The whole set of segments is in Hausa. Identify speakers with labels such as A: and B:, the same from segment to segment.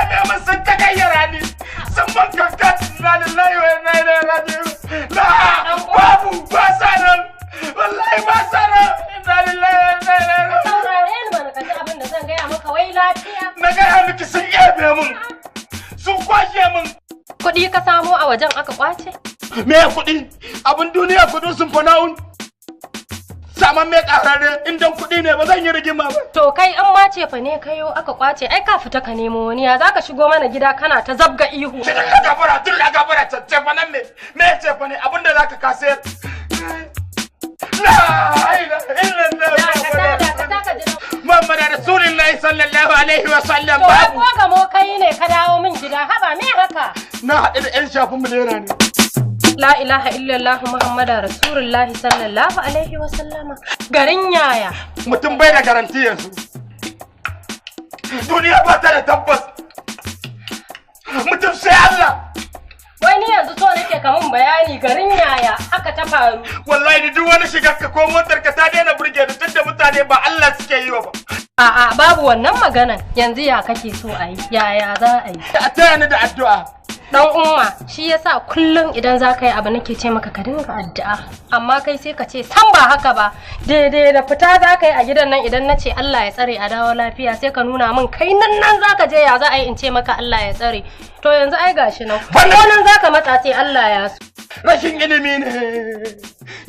A: Me mun sun ta gayyara ni. Sun ban kankan, inna lillahi wa inna ilaihi raji'un. La babu, ba sa nan. Wallahi ba sa nan. Inna lillahi wa inna ilaihi raji'un.
B: Saurare ni mana ka ji abin da zan gaya maka, wai lafiya?
A: Na gaya miki sun yabe mun. Sun kwashe mun.
B: Kuɗi ka samo a wajen aka kwace?
A: Me kuɗi? Abin duniya kuɗin sun fana'un. Saman mai ƙararre in dan kuɗi ne ba zan yi rigima ba.
B: To kai in ma ce fa ne kayo aka kwace, ai ka fita ka nemo wani, ya zaka shigo mana gida kana ta zabga ihu?
A: Sai ka gafara, tun da gafara ce fa nan me me ce fa ne abinda zaka kasayar. La ilaha illallah. Muhammad Rasulullahi sallallahu alaihi wa sallam.
B: To ko gamo kai ne ka dawo min gida, haba me haka?
A: Na haɗu da 'yan shafin miliyona ne.
B: La ilaha illallah Muhammadu Rasulullahi sallallahu alaihi wa sallama. Garin yaya?
A: Mutum bai da garanti yanzu. Duniya ba ta da tabbas. Mutum sai Allah.
B: Wai ni yanzu so nake ka mun bayani garin yaya haka ta faru.
A: Wallahi duk wani shigar ka ko motar ka ta daina burge ni, tunda mutane ba Allah suke yi wa ba.
B: A'a babu wannan maganan, yanzu ya kake so a yi, yaya za a yi?
A: A taya ni da addu'a.
B: Dan umma, shi yasa kullum idan za ka yi abu nake ce maka ka dinga addu'a, amma kai sai ka ce san ba haka ba. Daidai da fita za ka yi a gidan nan idan na ce Allah ya tsare a dawo lafiya sai ka nuna min kai nan nan za ka je, ya za a yi in ce maka Allah ya tsare? To yanzu ai gashi nan ko nan za ka matsa sai Allah ya so.
A: Rashin ilimi ne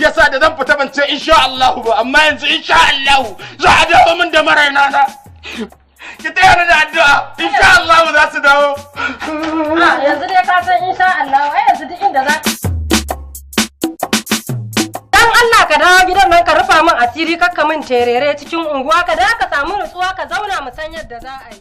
A: yasa da zan fita ban ce insha Allah ba, amma yanzu insha Allah za a dawo min da maraina na. Ki taya ni da addu'a, insha Allah za su dawo.
B: Yanzu dai ka san insha Allah, ai yanzu duk inda za Dan Allah ka dawo gidan nan ka rufa min asiri, kakka min terere cikin unguwa, ka da ka samu nutsuwa ka zauna mu san yadda za a yi.